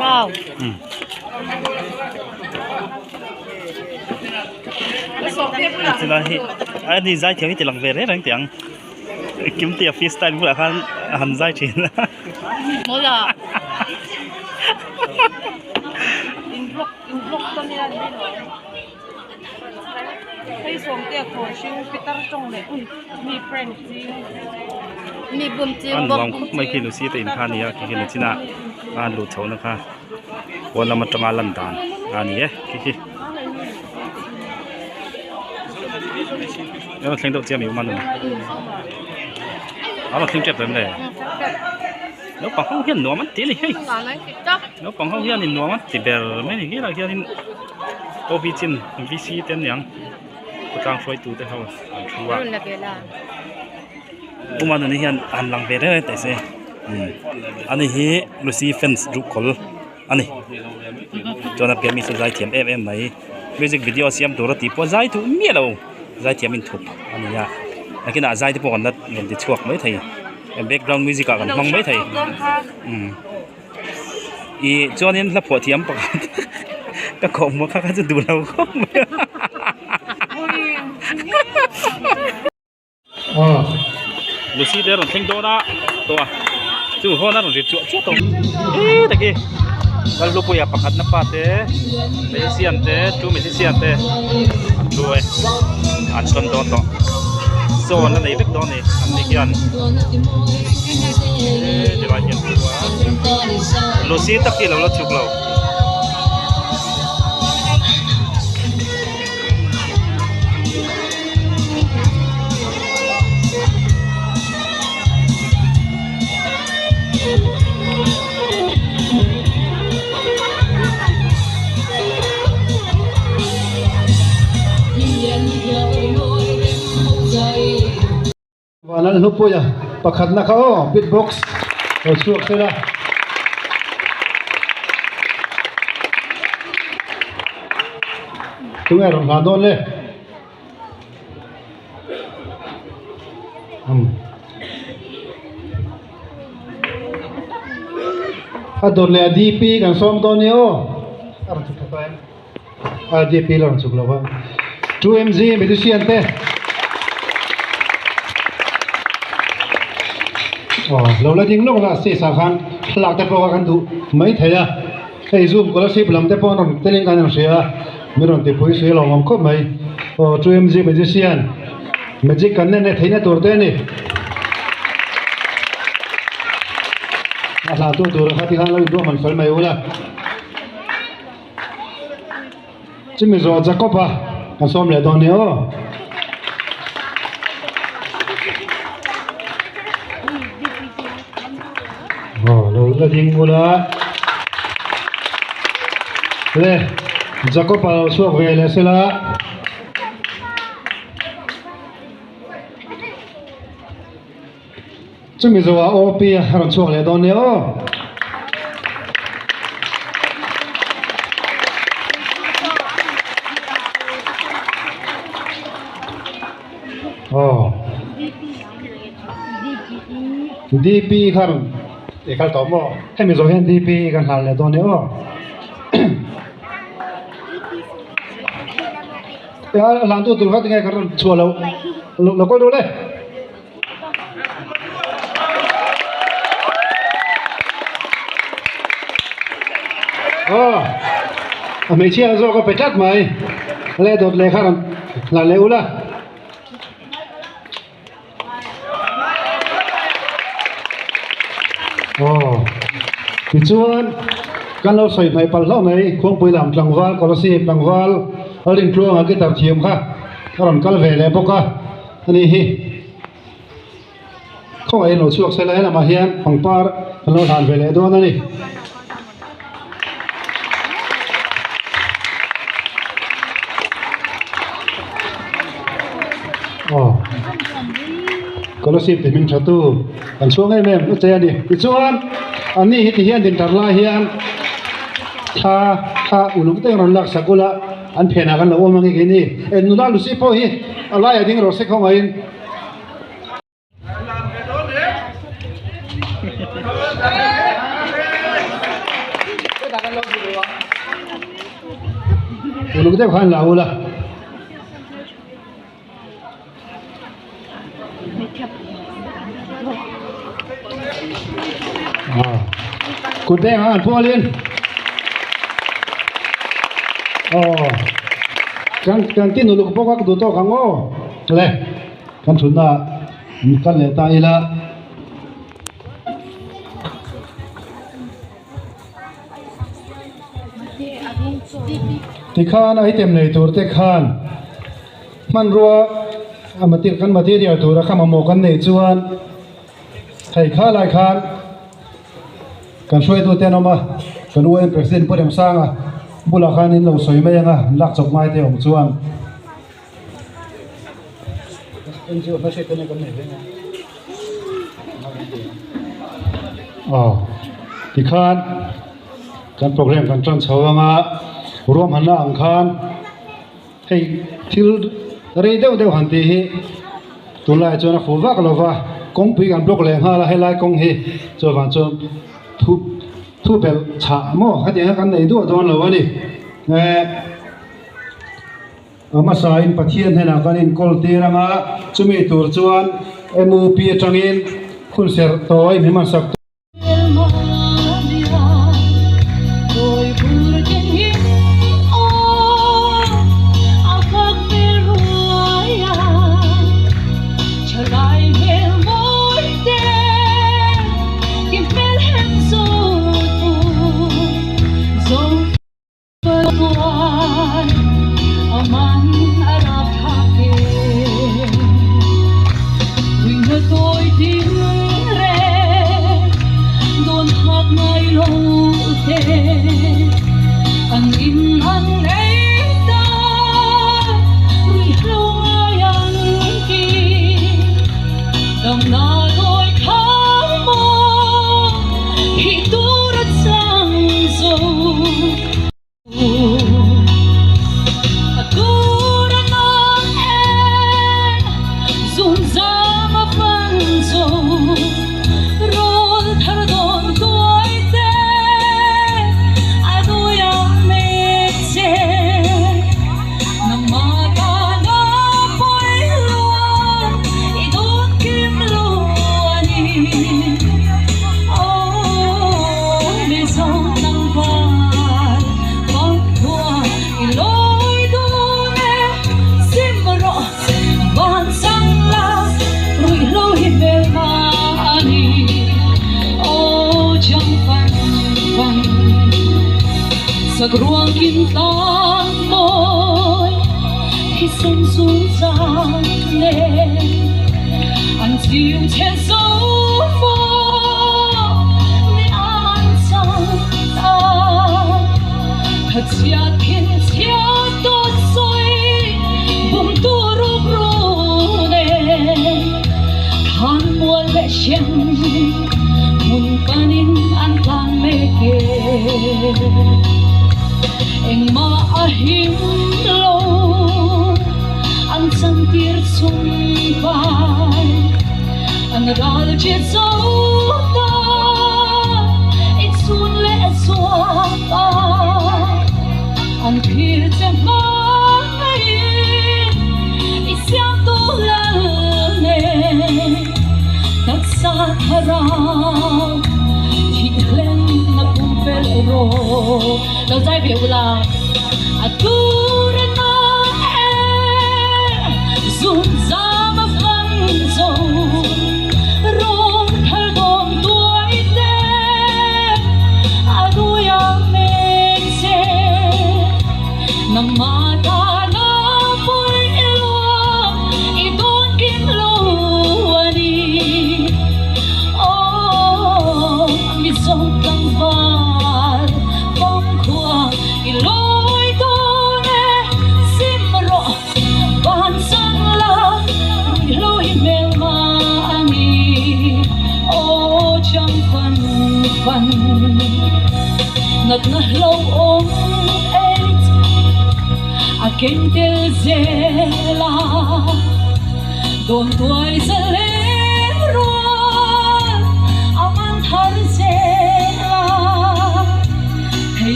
Nau. Chulai hi a ni zai thiam hi ti lang ve reng reng teh ang Kimtea free style bulah khan a han zai thin a. Mawla. A nuam khawp mai khi Lucy te in kha a ni a khi khi nichinah a han luh chhohna kha pawn lam atanga lan dan a ni e khi khi a rawn thleng deuh chiah mai awm a a rawn thleng tep tawh em le naupang ho hian nuam an ti a ni hei naupang ho hianin nuam an ti ber mai a ni helaiah hianin OB chin VC te an ni ang khawtlang hruaitu te ho an thu a Puma nuni hian han lang ve reng reng teh se ani hi Lucy fans ruhkawl a ni chuan a piah mi chu zai thiam em em mai music video siam tur a tih pawh zai duh miah lo zai thiam inthup a ni a nakinah zai te pawh kan la rawn ti chhuak mai thei background music ah kan hmang mai thei umm ih chuanin hla phuah thiam pakhat ka kawhhmuh kha kha chu duh lo khawp mai a. Lucy te a rawn thleng dawn a tawh a chu hawn a rawn ri chuah chuah tawh e taki Lalhlupuia pakhat na pa te musician te two musician te an thu e an tawn dawn tawh sawn a nei vek dawn a ni an ni hian e tilai hi an thu a Lucy tak hi a lo la chhuk lo. Vanlal Hlupuia pakhatna kha aw beatbox lo chhuak sela. Tunge rawn hlan dawn le? A dawt leh a DP kan sawm dawn nia aw. A rawn chhuk tha ta em? A DP la rawn chhuk lo va. 2MZ musician te. Aw lo la ding lawk la stage ah khan thlalak te pawh kha kan duh mai thei a. Hei zoom scholarship lam te pawh an rawn telin kan rawn hria a, min rawn tipui suih a lawmawm khawp mai. Aw 2MG magician, magic kan nen e theihna tur te a ni. A hlautu tur kha tikhan lo inruah man fel mai ula. Chumi zawh Jacob-a kan sawm leh dawn nia aw. Aw lo la ding ula. Le Jacob-a lo chhuak ve leh sela. Chumi zawhah OP a rawn chhuak leh dawn nia aw. Aw. DP kha rawn i kal tawh maw? Hemi zawh hian DP kan hlan leh dawn nia aw. A hlantu tur kha tinge ka rawn chhuah loh? Lo kawl duh le. Aw a hmeichhia zawk a pe tlat mai le dawt leh kha rawn hla leh ula. Aw tichuan kan lo sawi hmaih palh hlauh mai khuangpui lam tlangval Kolasib tlangval Lalrintluanga guitar thiam kha a rawn kal ve leh bawk a. A ni hi khawngaih in lo chhuak se la helamah hian pangpar kan lo hlan ve leh dawn a ni. Aw Kolasib ti hming tha tu kan chhuang em em che a ni. Tichuan an ni hi ti hian din tar lai hian thla kha uluk deuh in rawn lak sak ula. An phenah kan lo awm ang e keini. E nula Lucy pawh hi a laiah ding rawh se khawngaihin. Uluk deuh khan la ula. Kut beng ah an pualin aw kan kan tin uluk bawk a ka duh tawk ang aw le kan thutna ah kal leh ta ila. Tikhan item nei tur te khan hmanrua a kan material tura kha mamawh kan neih chuan hei kha lai khan kan hruaitu te an awm a kan UAM president Pu Remsanga bulah khan in lo sawi mai ang a lak chawp ngai te awm chuan. Aw tikhan kan program kan tan chho anga ruahmanna ang khan hei thil rei deuh deuh han tih hi tunlaiah chuan a fuh vak lo va kawngpui kan block leh nghal a helai kawng hi chuvang chuan thu thu belh chhah maw hetiang hian kan nei duah dawn lo a ni eh. A hmasain Pathian hnenah kan inkawl tir ang a, chumi tur chuan MUP atangin hunserh tawi min hmansak tur.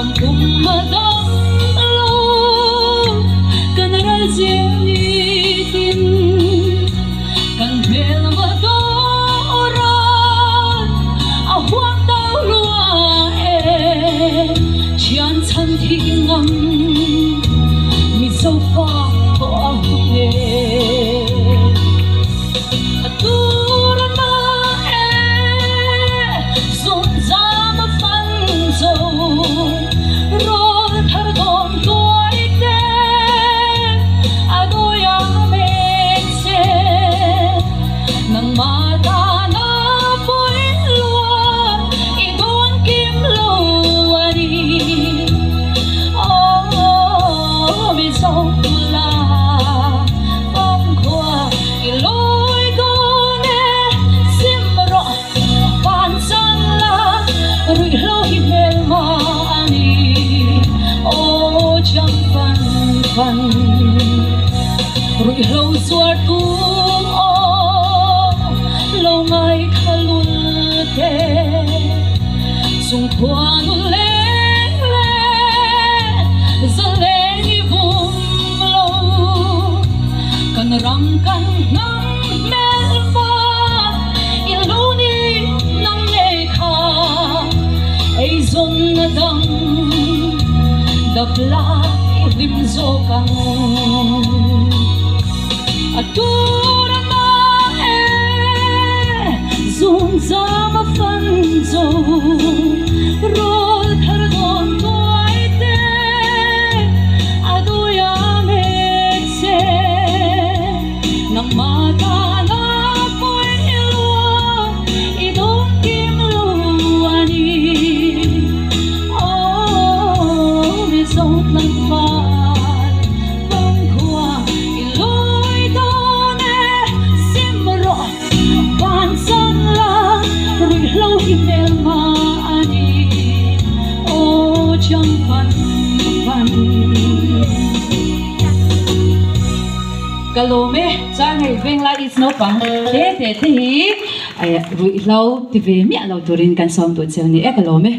Dam kum a dam lo kan ral zel nitin kan hmel va dawr a a huang tau lua e thian chhan thih ngam Mizo fa pawh a hung e a tur a na e zun zam a fan zo rawl thar dawn tuai te a dawi a mek che nangmah tana pawi lua i dawn kim lo a ni aw Mizo la famkhua i lawi dawn e sim rawh van chang la ruihhlo hi hmelma a ni aw chang fan fan ruihhlo zuar tu aw lo ngaithla lul te chung khuanu leng leh zalen i bum lo kan ram kan hnam hmel va i lo ni nang ngei kha eizawnna dang dap la i hlim zawk ang a tur a na e zun zam a fan zo rawl thar dawn tuai te a dawi a mek che nangmah tana pawi lua i dawn kim lo a ni aw Mizo tlangval famkhua i lawi dawn e sim rawh van chang la ruihhlo hi hmelma a ni aw chang fan fan. Ka lawm e, chuan hei Venglai East naupang te te te hi ruihhlo ti ve miah lo turin kan sawm duh cheu ni e ka lawm e.